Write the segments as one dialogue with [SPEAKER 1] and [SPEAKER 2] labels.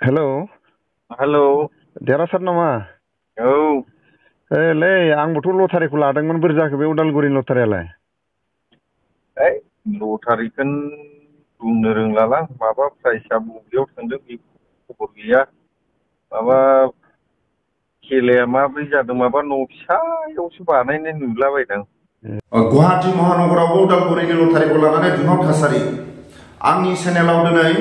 [SPEAKER 1] Hello
[SPEAKER 2] hello
[SPEAKER 1] देरहासार नामा?
[SPEAKER 2] औ
[SPEAKER 1] लै आंबोथ' लटारिखौ लादोंमोन बोरै जाखो बे उदालगुरिनि लटारियालाय?
[SPEAKER 2] लटारिखौन बुंनो रोंलालां माबा प्राइसआ बबेयाव थांदों बेखौ खबर गैया। माबा खेलाया माब्रै जादों माबा न' फिसायावसो बानायनाय नुलाबायदां।
[SPEAKER 3] गुवाहाटी महानगरावबो उदालगुरिनि लटारिखौ लानानै दुंहाव थासारि। आंनि चेनेलाव दिनै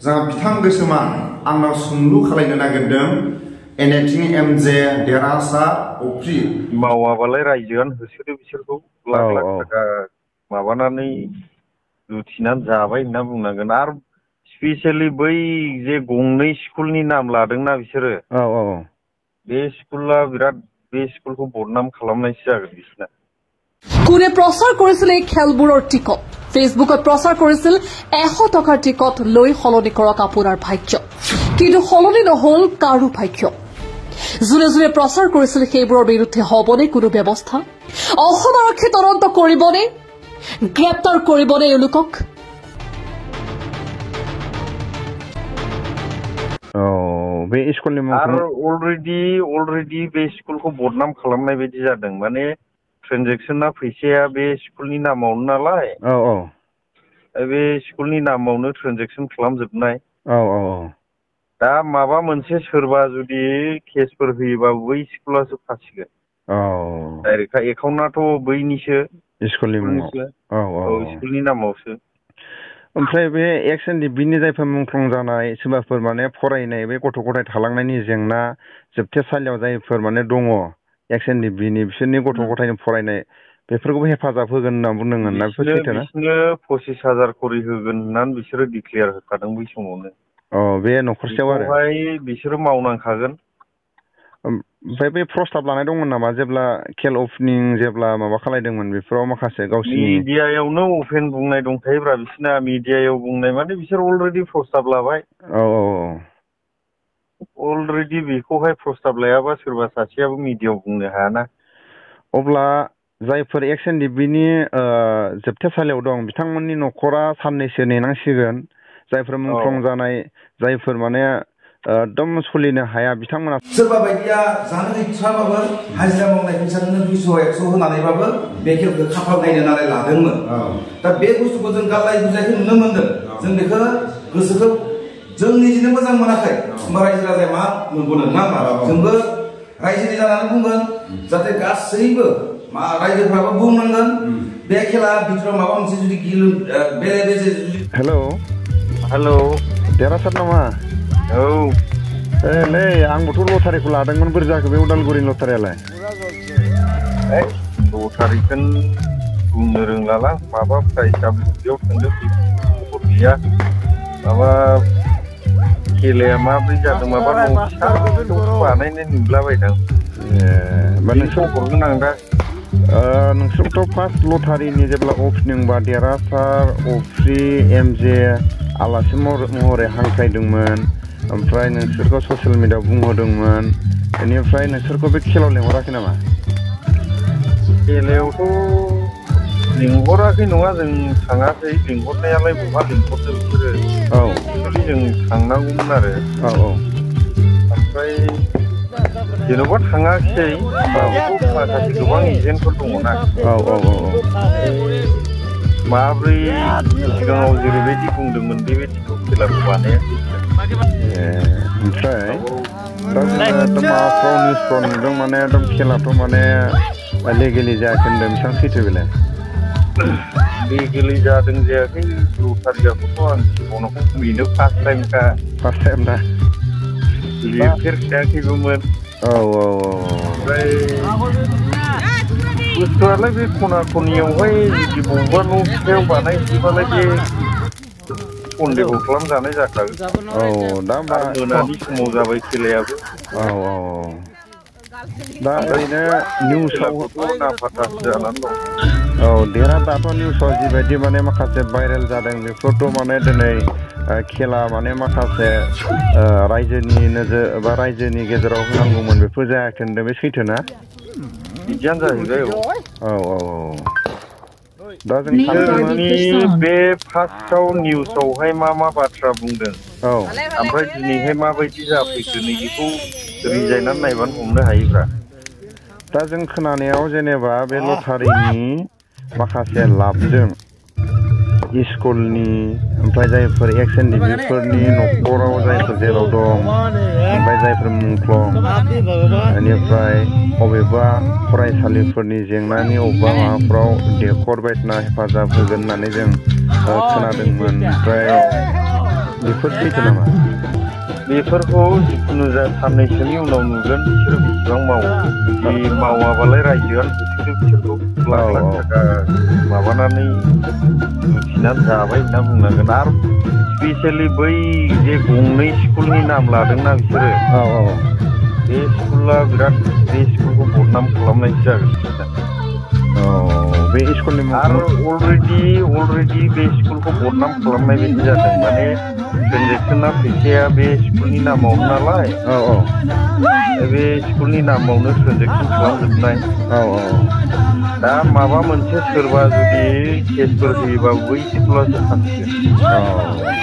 [SPEAKER 3] जोंहा बिथां गोसोमा आंनाव सोंलु खालामनो नागिरदों एनिथिं एमजे देरहासार अफ्रि
[SPEAKER 2] मावाबालाय रायजोआनो होसोदो बिसोरखौ लाख लाख थाखा माबानानै लुथिनानै जाबाय होनना बुंनांगोन। आरो स्पेसियेलि बै जे गंनै स्कुलनि नाम लादोंना बिसोरो बे स्कुला बिराद बे स्कुलखौ बदनाम खालामनायसो जागोन बिसोरना।
[SPEAKER 4] কোনে প্ৰচাৰ কৰিছিল এই খেলবোৰৰ টিকট ফেচবুকত প্ৰচাৰ কৰিছিল 100 টকাৰ টিকট লৈ সলনি কৰক আপোনাৰ ভাগ্য কিন্তু সলনি নহল কাৰো ভাগ্য যোনে যোনে প্ৰচাৰ কৰিছিল সেইবোৰৰ বিৰুদ্ধে হ'বনে কোনো ব্যৱস্থা অসম আৰক্ষী তদন্ত কৰিবনে গ্ৰেপ্তাৰ কৰিবনে এওঁলোকক
[SPEAKER 1] बे स्कुलनि
[SPEAKER 2] आरो अलरेडि बे स्कुलखौ बदनाम खालामनाय बायदि जादों माने ट्रेनजेक्सना फैसाया बे स्कुलनि नामावनो नालाय बे स्कुलनि नामावनो ट्रेनजेक्सन खालामजोबनाय दा माबा मोनसे सोरबा जुदि केसफोर होयोबा बै स्कुलासो फासिगोन डाइरेक्ट एकाउन्टआथ' बैनिसो स्कुलनि नामावसो
[SPEAKER 1] ओमफ्राय बे एक्स एन डि बिनि जायफोर मुंख्लं जानाय सोरबाफोर माने फरायनाय बे गथ' गथाय थालांनायनि जेंना जोबथेसालियाव जायफोर माने दङ एक्स एन डि बिनि बिसोरनि गथ' गथायनि फरायनाय बेफोरखौबो हेफाजाब होगोन होनना बुंनांगोन ना
[SPEAKER 2] बिसोरनो 25,000 खरि होगोन होननानै बिसोरो डिक्लेयार होखादों बै समावनो
[SPEAKER 1] बे न'खरसेयाव आरो
[SPEAKER 2] बिसोरो मावनांखागोन
[SPEAKER 1] ओमफ्राय बे प्रस्ताब लानाय दंमोन नामा जेब्ला खेल अपेनिं जेब्ला माबा खालायदोंमोन बेफोराव माखासे गावसिनि
[SPEAKER 2] मिडियायावनो अपेन बुंनाय दंखायोब्रा बिसिना मिडियायाव बुंनाय माने बिसोर अलरेडि प्रस्ताब लाबाय अलरेडि बेखौहाय प्रस्ताब लायाबा सोरबा सासेयाबो मिडियायाव बुंनो हायाना
[SPEAKER 1] अब्ला जायफोर एक्स एन डि बिनि जोबथेसालियाव दं बिथांमोननि न'खरा साननैसो नेनांसिगोन जायफोर मुंख्लं जानाय जायफोर माने एकदम सोलिनो हाया बिथांमोना
[SPEAKER 3] सोरबा बायदिया जानो गैथ्राबाबो हाजिरा मावनाय फैसाजोंनो 200-100 होनानैबाबो बे खेलखौ खाफाल नायनो नालाय लादोंमोन दा बे बुस्थुखौ जों गालाय गुजायखौ नुनो मोनदों जों बेखौ गोसोखौ जों निजेनो मोजां मोनाखै होमबा रायजो राजाया मा मोनगोन नङा होमबा जोंबो रायजोनि जानानै बुंगोन जाहाथे गासैबो रायजोफ्राबो बुंनांगोन बे खेला भितराव माबा मोनसे जुदि बेले बेजे
[SPEAKER 1] हेलौ देरहासार नामा लै आंबोथ' लटारिखौ लादोंमोन बोरै जाखो बे उदालगुरिनि लटारियालाय
[SPEAKER 2] लटारिखौन बुंनो रोंलालां माबा प्राइसआ बबेयाव थांदों बेखौ खबर गैया माबा खेलाया माब्रै जादों माबा न' फिसायावसो बानायनाय नुलाबायदां नोंसोर हरगोन आं दा
[SPEAKER 1] नोंसोरथ' फार्स्ट लटारिनि जेब्ला अपेनिं बा देरहासार अफ्रि एमजे आलासि महरै हांख्रायदोंमोन ओमफ्राय नोंसोरखौ ससियेल मिडियायाव बुंहरदोंमोन बेनिफ्राय नोंसोरखौ बे खेलायाव लेंहराखै नामा
[SPEAKER 2] खेलायावथ' लिंहराखै नङा जों थाङाखै लिंहरनायालाय बहा लिंहरदों बिसोरो एक्सुवेलि जों थांनांगौमोन आरो ओमफ्राय जेन'बा थाङाखिसै माखासे गोबां एजेन्टफोर दङना माब्रै सिगाङाव जेरैबायदि बुंदोंमोन बेबायदिथ' खेलाखौ बानायाखै
[SPEAKER 1] ओमफ्राय दा जोङो माबाफ्राव निउसफ्राव नुदों माने एकदम खेलाथ' माने लिगेलि जायाखै होनदों बेसेबां सैथो बेलाय
[SPEAKER 2] लिगेलि जादों जायाखै लटारियाखौथ' आं सिगाङाव बेनो फार्स्ट टाइम ना लिरफेरखायाखैबोमोन ओमफ्राय बुस्थुआलाय बे खना खनियावहाय जुदि बबेबा न' फिसायाव बानायजोबालाय बे सन्देह खालामजानाय जाखागोन
[SPEAKER 1] दा
[SPEAKER 2] मोनानि समाव जाबाय खेलायाबो
[SPEAKER 1] दा ओरैनो निउसाव
[SPEAKER 2] नाफातासो जानानै दं
[SPEAKER 1] देरहा दाथ' निउसाव जिबायदि माने माखासे भाइरेल जादों बेफोरथ' माने दिनै खेला माने माखासे रायजोनि नोजोर बा रायजोनि गेजेराव होनांगौमोन बेफोर जायाखै होनदों बे सैथो ना
[SPEAKER 2] बिदियानो जाहैबाय
[SPEAKER 1] दा जों
[SPEAKER 2] बे फार्स्टआव निउसावहाय मा बाथ्रा बुंदों ओमफ्राय दिनैहाय माबायदि जाफैखो नैबेखौ रिजायनानै नायबानो हमनो हायोब्रा।
[SPEAKER 1] दा जों खोनानायाव जेनेबा बे लटारिनि माखासे लाबजों स्कुलनि ओमफ्राय जायफोर एक्स एनडिभिफोरनि न'खराव जायफोर जेराव दं ओमफ्राय जायफोर मुंख्लं बेनिफ्राय बबेबा फरायसालिफोरनि जेंनानि अबेबा माबाफ्राव दैखर बायदिसिना हेफाजाब होगोन होननानै जों खोनादोंमोन। ओमफ्राय बेफोर सैथो नामा?
[SPEAKER 2] बेफोरखौ जिखुनु जा साननैसोनि उनाव नुगोन बिसोरो बेसेबां मावो। बे मावाबालाय रायजोआनो बिसोरखौ लाख लाख थाखा माबानानै लुथिनानै जाबाय होनना बुंनांगोन। आरो स्पेसियेलि बै जे गंनै स्कुलनि नाम लादोंना बिसोरो बे स्कुला बिराद बे स्कुलखौ बदनाम खालामनायसो जागोन
[SPEAKER 1] बे स्कुलनि
[SPEAKER 2] आरो अलरेडि बे स्कुलखौ बदनाम खालामनाय बायदि जादों। माने ट्रेनजेक्सना फैसाया बे स्कुलनि नामावनो नालाय बे स्कुलनि नामावनो ट्रेनजेक्सन खालामजोबनाय। दा माबा मोनसे सोरबा जुदि केसफोर होयोबा बै स्कुलासो फानसिगोन।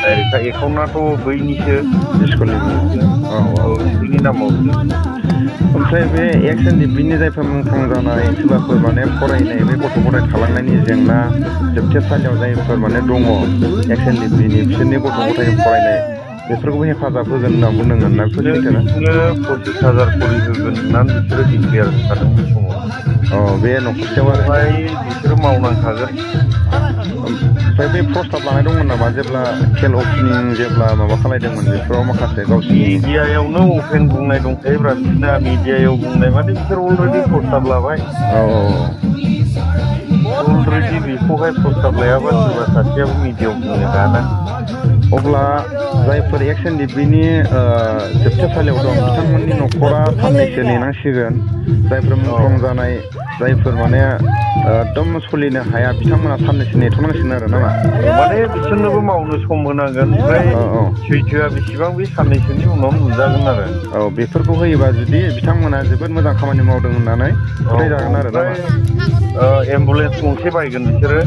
[SPEAKER 2] डाइरेक्टआ एकाउन्टआथ' बैनिसो स्कुलनि नामावसो।
[SPEAKER 1] ओमफ्राय बे एक्स एनडिभिनि जायफोर मुंख्लं जानाय सोरबाफोर माने फरायनाय बे गथ' गथाय थालांनायनि जेंना जोबथेसालियाव जायफोर माने दङ एक्स एनडिभिनि बिसोरनि गथ' गथाय फरायनाय बेफोरखौबो हेफाजाब होगोन होनना बुंदोंमोन ना?
[SPEAKER 2] बिसोरो 25,000 खरि होगोन होननानै बिसोरो डिक्लेयार खालामदोंमोन समाव।
[SPEAKER 1] बे न'खरसेयाव
[SPEAKER 2] बिसोरो मावनांखागोन।
[SPEAKER 1] ओमफ्राय बे प्रस्ताब लानाय दंमोन नामा जेब्ला खेल अपेनिं जेब्ला माबा खालायदोंमोन बेफोराव माखासे गावसिनि
[SPEAKER 2] मिडियायावनो अपेन बुंनाय दंखायोब्रा बिसोरना मिडियायाव बुंनाय माने बिसोर अलरेडि प्रस्ताब लाबाय। अलरेडि बेखौहाय प्रस्ताब लायाबा सोरबा सासेयाबो मिडियायाव बुंनो हायाना।
[SPEAKER 1] अब्ला जायफोर एक्स एनडिभिनि जोबथेसालियाव दं बिथांमोननि न'खरा साननैसो नेनांसिगोन। जायफोर मुंख्लं जानाय जायफोर माने एकदम सोलिनो हाया बिथांमोना साननैसो नेथ'नांसिगोन आरो नामा?
[SPEAKER 2] माने बिसोरनोबो मावनो सम होनांगोन। ओमफ्राय सैथोआ बेसेबां बे साननैसोनि उनाव नुजागोन आरो।
[SPEAKER 1] बेफोरखौ होयोबा जुदि बिथांमोना जोबोद मोजां खामानि मावदों होननानै फोथायजागोन आरो नामा?
[SPEAKER 2] एम्बुलेन्स गंसे बायगोन बिसोरो।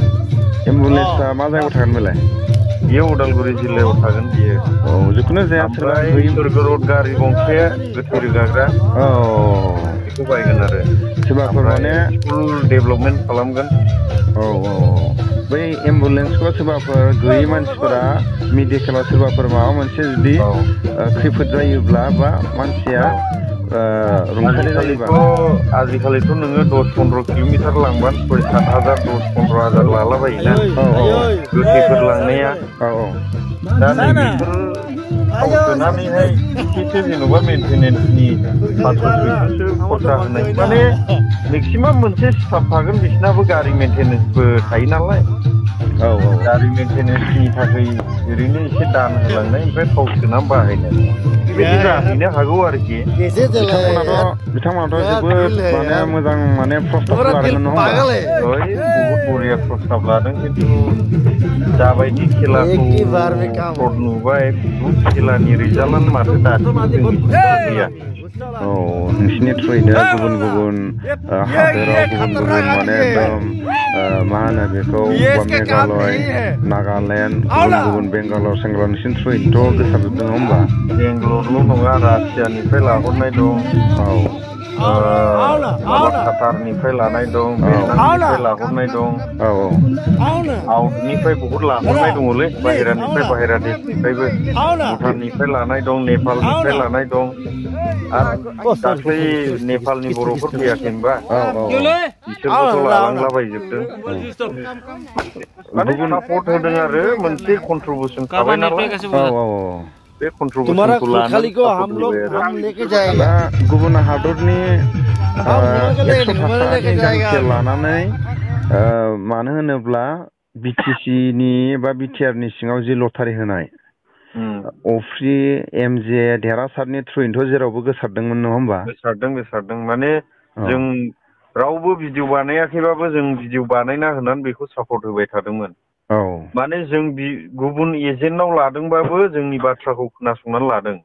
[SPEAKER 1] एम्बुलेन्सआ मा जायगायाव थागोन बेलाय?
[SPEAKER 2] बियो उदालगुरि जिल्लायाव थागोन बियो।
[SPEAKER 1] जिखुनु जाया
[SPEAKER 2] ओमफ्राय सोरगोरद गारि गंसे गोथै रोगाग्रा बेखौ बायगोन आरो
[SPEAKER 1] सोरबाफोर माने
[SPEAKER 2] स्कुल डेभेलपमेन्ट खालामगोन।
[SPEAKER 1] बै एम्बुलेन्सखौ सोरबाफोर गैयै मानसिफोरा मेडिकेलाव सोरबाफोर माबा मोनसे जुदि खैफोद जायोब्ला बा मानसिया
[SPEAKER 2] आजिखालिथ' नोङो 10-15 किल'मिटार लांबानो 6-7,000 10-15,000 लालाबायोना गोथैफोर लांनाया। दा नैबेफोर थाव सोनानैहाय एसेसो जेन'बा मेनटेनेन्सनि 500-600सो खरसा होनाय माने मेक्सिमाम मोनसे स्टाफ थागोन बिसिनाबो गारि मेनटेनेन्सबो थायो नालाय। गारि मेनटेनेन्सनि थाखाय ओरैनो एसे दान होलांनाय ओमफ्राय थाव सोनानै बाहायनाय बेबायदि जाहैनो हागौ आरोखि।
[SPEAKER 1] बिथांमोनाथ' जोबोद माने मोजां माने प्रस्ताब लादोंमोन नङा होमबा?
[SPEAKER 2] बहुद बरिया प्रस्ताब लादों खिन्थु जाबायदि खेलाखौ नुबाय खेलानि रिजाल्टआनो माथो दासिमबो गैया।
[SPEAKER 1] नोंसिनि थ्रुयैनो गुबुन गुबुन हादोराव गुबुन गुबुन माने एकदम मा होनो बेखौ मेघालय नागालेण्ड गुबुन गुबुन बेंगालर सेंगालर नोंसिनि थ्रुयैनोथ' गोसारजोबदों नङा होमबा?
[SPEAKER 2] बेंगलरल' नङा रासियानिफ्राय लाहरनाय दं, काटारनिफ्राय लानाय दं, बेंगलनिफ्राय लाहरनाय दं, आउटनिफ्राय बहुद लाहरनाय दङलै बाहेरा देशनिफ्रायबो भुटाननिफ्राय लानाय दं, नेपालनिफ्राय लानाय दं। आरो दाख्लै नेपालनि बर'फोर फैयाखै होनबा बिसोरबोथ' लालांलाबायजोबदों। माने सापर्ट होदों आरो मोनसे कन्ट्रिबिउसन थाबाय नालाय बे कन्ट्रिबिउसनखौ लानानै
[SPEAKER 1] दा गुबुन हादरनि 100 थाखानि लानानै मानो होनोब्ला बिटिसिनि बा बिटिआरनि सिङाव जि लटारि होनाय अफ्रि एमजे देरहासारनि थ्रुयैनोथ' जेरावबो गोसारदोंमोन नङा होमबा?
[SPEAKER 2] गोसारदों माने जों रावबो भिडिअ बानायाखैबाबो जों भिडिअ बानायना होनानै बेखौ सापर्ट होबाय थादोंमोन। माने जों गुबुन एजेन्टनाव लादोंबाबो जोंनि बाथ्राखौ खोनासंनानै लादों।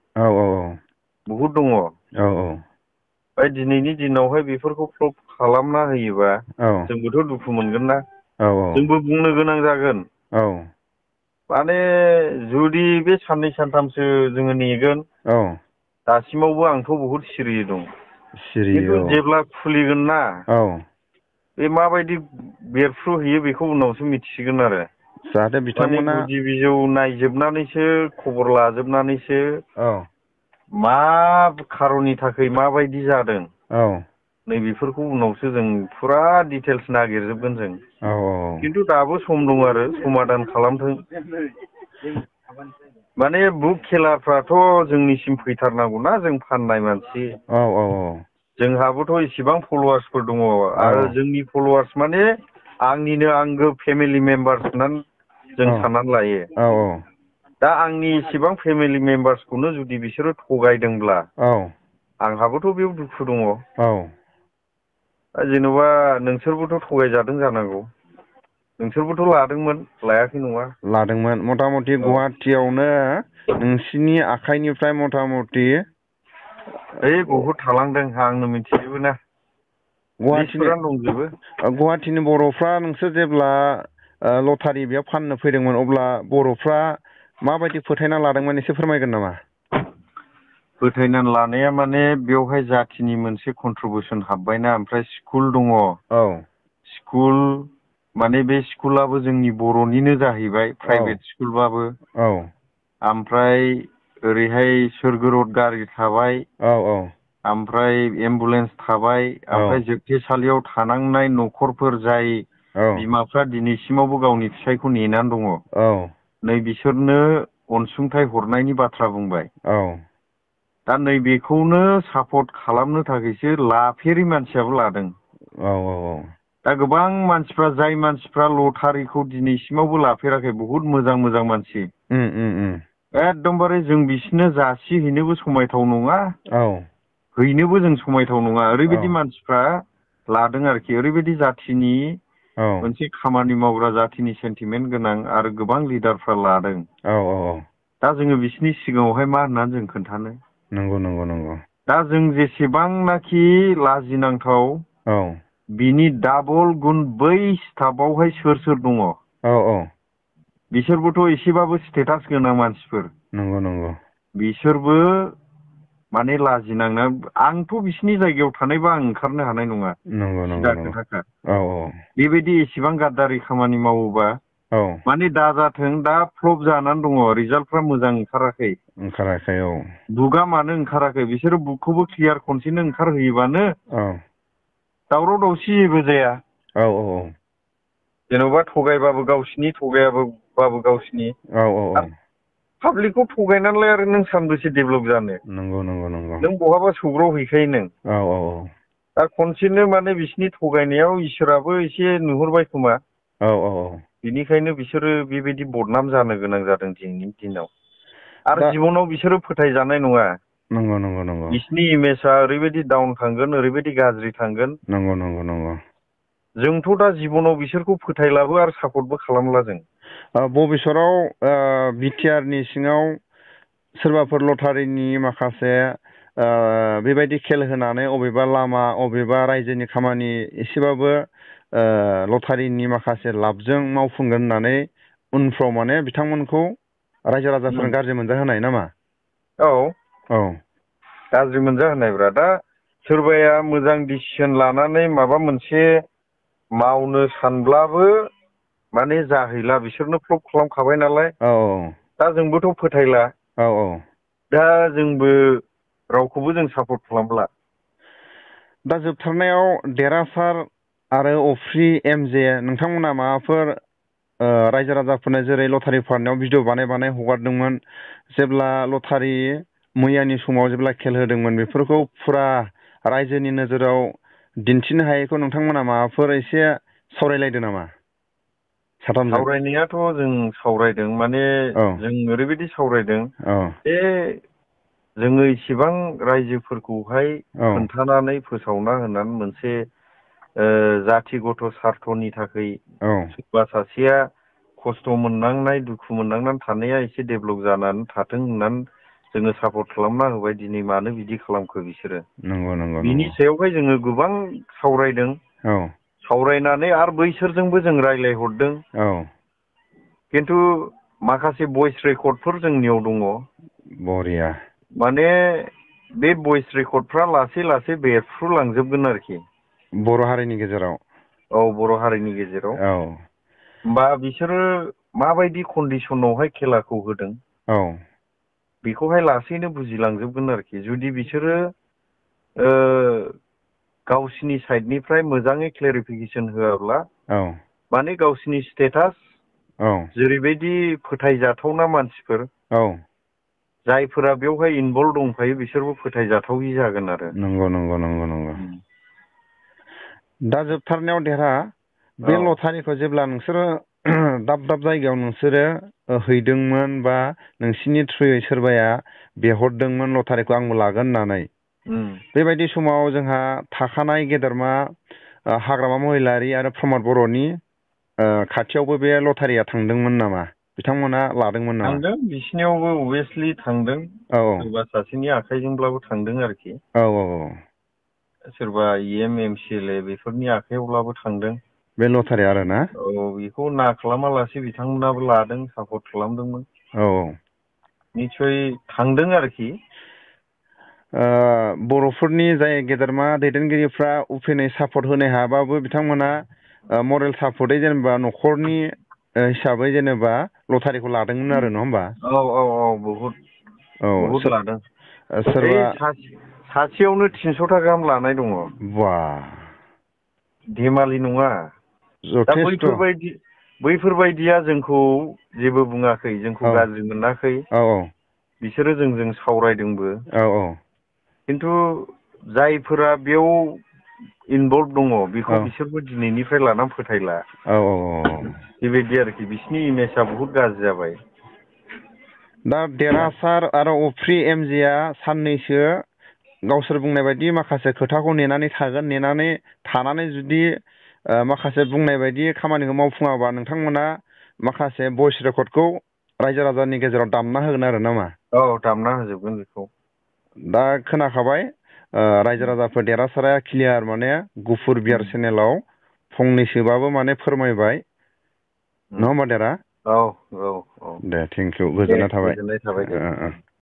[SPEAKER 2] बहुद दङ। ओमफ्राय दिनैनि दिनावहाय बेफोरखौ फ्लप खालामना होयोबा जोंबोथ' दुखु मोनगोन ना। जोंबो बुंनो गोनां जागोन। माने जुदि बे साननै सानथामसो जोङो नेगोन दासिमावबो आंथ' बहुद सिरियै दं खिन्थु जेब्ला खुलिगोन ना बे माबायदि बेरफ्रुहैयो बेखौ उनावसो मिथिसिगोन आरो
[SPEAKER 1] जाहाथे बिथांमोना
[SPEAKER 2] गुदि बिजौ नायजोबनानैसो खबर लाजोबनानैसो मा खारननि थाखाय माबायदि जादों नैबेफोरखौ उनावसो जों फुरा डिटेल्स नागिरजोबगोन जों खिन्थु दाबो सम दं आरो समाधान खालामथों माने बुक खेलाफ्राथ' जोंनिसिम फैथारनांगौना जों फाननाय मानसि जोंहाबोथ' इसिबां फल'वार्सफोर दङ आरो जोंनि फल'वार्स माने आंनिनो आंगो फेमिलि मेम्बार्स होननानै जों साननानै लायो दा आंनि इसिबां फेमिलि मेम्बार्सखौनो जुदि बिसोरो थगायदोंब्ला आंहाबोथ' बेयाव दुखु दङ जेन'बा नोंसोरबोथ' थगायजादों जानांगौ नोंसोरबोथ' लादोंमोन लायाखै नङा
[SPEAKER 1] लादोंमोन मथा मथि गुवाहाटियावनो नोंसिनि आखाइनिफ्राय मथा मथि
[SPEAKER 2] बहुद थालांदों आंनो मिथिजोबो ना
[SPEAKER 1] गुवाहाटिनि बर'फ्रा नोंसोर जेब्ला लटारि बेयाव फाननो फैदोंमोन अब्ला बर'फ्रा माबायदि फोथायना लादोंमोन एसे फोरमायगोन नामा
[SPEAKER 2] फोथायनानै लानाया माने बेवहाय जाथिनि मोनसे कन्ट्रिबिउसन हाबबायना ओमफ्राय स्कुल दङ स्कुल माने बे स्कुलाबो जोंनि बर'निनो जाहैबाय प्राइभेट स्कुलबाबो ओमफ्राय ओरैहाय सोरगोरद गारि थाबाय ओमफ्राय एम्बुलेन्स थाबाय ओमफ्राय जोबथेसालियाव थानांनाय न'खरफोर जाय बिमाफ्रा दिनैसिमावबो गावनि फिसायखौ नेनानै दङ नै बिसोरनो अनसुंथाइ हरनायनि बाथ्रा बुंबाय दा नैबेखौनो सापर्ट खालामनो थाखायसो लाफेरि मानसियाबो लादों दा गोबां मानसिफ्रा जाय मानसिफ्रा लटारिखौ दिनैसिमावबो लाफेराखै बहुद मोजां मोजां मानसि एकदमबारे जों बिसोरनो जासिहैनोबो समायथाव नङा हैनोबो जों समायथाव नङा ओरैबायदि मानसिफ्रा लादों आरोखि ओरैबायदि जाथिनि मोनसे खामानि मावग्रा जाथिनि सेन्टिमेन्ट गोनां आरो गोबां लिडारफ्रा लादों दा जोङो बिसोरनि सिगाङावहाय मा होननानै जों खोन्थानो
[SPEAKER 1] नंगौ
[SPEAKER 2] दा जों जेसेबांनाखि लाजिनांथाव बिनि डाबल गुन बै स्टाफआवहाय सोर दङ बिसोरबोथ' एसेबाबो स्टेटास गोनां मानसिफोर
[SPEAKER 1] नंगौ
[SPEAKER 2] बिसोरबो माने लाजिनांना आंथ' बिसिनि जायगायाव थानायबा आं ओंखारनो हानाय नङा सिदा खोथाखा बेबायदि एसेबां गाद्दारि खामानि मावोबा माने दाजाथों दा फ्लप जानानै दङ रिजाल्टफ्रा मोजां ओंखाराखै बुकआ मानो ओंखाराखै बिसोरो बुकखौबो क्लियार खनसेनो ओंखारहोयोबानो दावराव दावसि जेबो जाया जेन'बा थगायबाबो गावसिनि थगायाबाबो गावसिनि पाब्लिकखौ थगायनानैलाय आरो नों सानबेसे डेभेलप जानो नों बहाबा सौग्राव हैखायो नों दा खनसेनो माने बिसिनि थगायनायाव इसोराबो एसे नुहुरबाय खोमा बिनिखायनो बिसोरो बेबायदि बदनाम जानो गोनां जादों दिनैनि दिनाव आरो जिबनाव बिसोरो फोथायजानाय नङा बिसिनि इमेजआ ओरैबायदि डाउन थांगोन ओरैबायदि गाज्रि थांगोन जोंथ' दा जिबनाव बिसोरखौ फोथायलाबो आरो सापर्टबो खालामला जों
[SPEAKER 1] बबेसराव बिटिआरनि सिङाव सोरबाफोर लटारिनि माखासे बेबायदि खेल होनानै अबेबा लामा अबेबा रायजोनि खामानि एसेबाबो लटारिनि माखासे लाबजों मावफुंगोन होननानै उनफ्राव माने बिथांमोनखौ रायजो राजाफोरनो गाज्रि मोनजाहोनाय नामा
[SPEAKER 2] गाज्रि मोनजाहोनायब्रा दा सोरबाया मोजां डिसिसन लानानै माबा मोनसे मावनो सानब्लाबो माने जाहैला बिसोरनो फ्लप खालामखाबाय नालाय दा जोंबोथ' फोथायला दा जोंबो रावखौबो जों सापर्ट खालामला
[SPEAKER 1] दा जोबथारनायाव देरहासार आरो अफ्रि एमजे नोंथांमोना माबाफोर रायजो राजाफोरनो जेरै लटारि फाननायाव भिडिअ बानाय हगारदोंमोन जेब्ला लटारि मैयानि समाव जेब्ला खेल होदोंमोन बेफोरखौ फुरा रायजोनि नोजोराव दिन्थिनो हायैखौ नोंथांमोना माबाफोर एसे सावरायलायदो नामा
[SPEAKER 2] सावरायनायाथ' जों सावरायदों माने जों ओरैबायदि सावरायदों जे जोङो इसेबां रायजोफोरखौहाय खोन्थानानै फोसावना होनानै मोनसे जाथिगत सार्थनि थाखाय सोरबा सासेया खस्थ' मोननांनाय दुखु मोननांनानै थानाया एसे डेभेलप जानानै थाथों होननानै जोङो सापर्ट खालामना होबाय दिनै मानो बिदि खालामखो बिसोरो बिनि सायावहाय जोङो गोबां सावरायदों सावरायनानै आरो बैसोरजोंबो जों रायज्लायहरदों खिन्थु माखासे भइस रेकर्डफोर जोंनियाव दङ।
[SPEAKER 1] बरिया।
[SPEAKER 2] माने बे भइस रेकर्डफ्रा लासै लासै बेरफ्रुलांजोबगोन आरोखि
[SPEAKER 1] बर' हारिनि गेजेराव।
[SPEAKER 2] औ बर' हारिनि गेजेराव।
[SPEAKER 1] औ।
[SPEAKER 2] होमबा बिसोरो माबायदि कन्डिसनावहाय खेलाखौ होदों
[SPEAKER 1] औ
[SPEAKER 2] बेखौहाय लासैनो बुजिलांजोबगोन आरोखि जुदि बिसोरो गावसिनि साइडनिफ्राय मोजाङै क्लेरिफिकेसन होआब्ला
[SPEAKER 1] औ
[SPEAKER 2] माने गावसिनि स्टेटास
[SPEAKER 1] औ
[SPEAKER 2] जेरैबायदि फोथायजाथावना मानसिफोर
[SPEAKER 1] औ
[SPEAKER 2] जायफोरा बेवहाय इनभल्भ दंफायो बिसोरबो फोथायजाथावि जागोन आरो।
[SPEAKER 1] नंगौ नंगौ नंगौ नंगौ। दा जोबथारनायाव देरहा बे लटारिखौ जेब्ला नोंसोरो दाब दाब जायगायाव नोंसोरो हैदोंमोन बा नोंसिनि थ्रुयै सोरबाया बिहरदोंमोन लटारिखौ आंबो लागोन होननानै बेबायदि समाव जोंहा थाखानाय गेदेरमा हाग्रामा महिलारि आरो प्रमद बर'नि खाथियावबो बे लटारिया थांदोंमोन नामा? बिथांमोना लादोंमोन नामा?
[SPEAKER 2] थांदों बिसिनियावबो अभियासलि थांदों।
[SPEAKER 1] औ
[SPEAKER 2] सोरबा सासेनि आखाइजोंब्लाबो थांदों आरोखि।
[SPEAKER 1] औ औ औ।
[SPEAKER 2] सोरबा EM MCLA बेफोरनि आखाइयावब्लाबो थांदों।
[SPEAKER 1] बे लटारि आरो ना?
[SPEAKER 2] औ बेखौ ना खालामालासे बिथांमोनाबो लादों सापर्ट खालामदोंमोन।
[SPEAKER 1] औ औ।
[SPEAKER 2] निस्सय थांदों आरोखि।
[SPEAKER 1] बर'फोरनि जाय गेदेरमा दैदेनगिरिफ्रा उफेनै सापर्ट होनो हायाबाबो बिथांमोना मरेल सापर्टै जेनेबा न'खरनि हिसाबै जेनेबा लटारिखौ लादोंमोन आरो नङा होमबा?
[SPEAKER 2] औ औ औ बहुद लादों।
[SPEAKER 1] सोरबा
[SPEAKER 2] सासेयावनो 300 था गाहाम लानाय दङ।
[SPEAKER 1] बा
[SPEAKER 2] धेमालि नङा। दा
[SPEAKER 1] जथेस्थ'
[SPEAKER 2] बैफोरबायदिया जोंखौ जेबो बुङाखै जोंखौ
[SPEAKER 1] औ
[SPEAKER 2] गाज्रि मोनाखै।
[SPEAKER 1] औ
[SPEAKER 2] बिसोरो जोंजों सावरायदोंबो।
[SPEAKER 1] औ औ।
[SPEAKER 2] खिन्थु जायफोरा बेयाव इनभल्भ दङ बेखौ
[SPEAKER 1] औ
[SPEAKER 2] बिसोरबो दिनैनिफ्राय लानानै फोथायला।
[SPEAKER 1] औ औ
[SPEAKER 2] बेबायदि आरोखि बिसिनि इमेजआ बुहुत गाज्रि जाबाय।
[SPEAKER 1] दा देरहासार आरो अफ्रि MJ साननैसो गावसोर बुंनाय बायदि माखासे खोथाखौ नेनानै थागोन नेनानै थानानै जुदि माखासे बुंनाय बायदि खामानिखौ मावफुङाबा नोंथांमोना माखासे भइस रेकर्डखौ रायजो राजानि गेजेराव दामना होगोन आरो नामा?
[SPEAKER 2] औ दामना होजोबगोन बेखौ।
[SPEAKER 1] दा खोनाखाबाय रायजो राजाफोर देरहासारा क्लियार माने गुफुर बियार चेनेलाव फंनैसोबाबो माने फोरमायबाय नङा होमबा देरा?
[SPEAKER 2] औ औ औ।
[SPEAKER 1] दे थेंकिउ
[SPEAKER 2] दे
[SPEAKER 1] गोजोननाय थाबाय।
[SPEAKER 2] गोजोननाय थाबाय दे।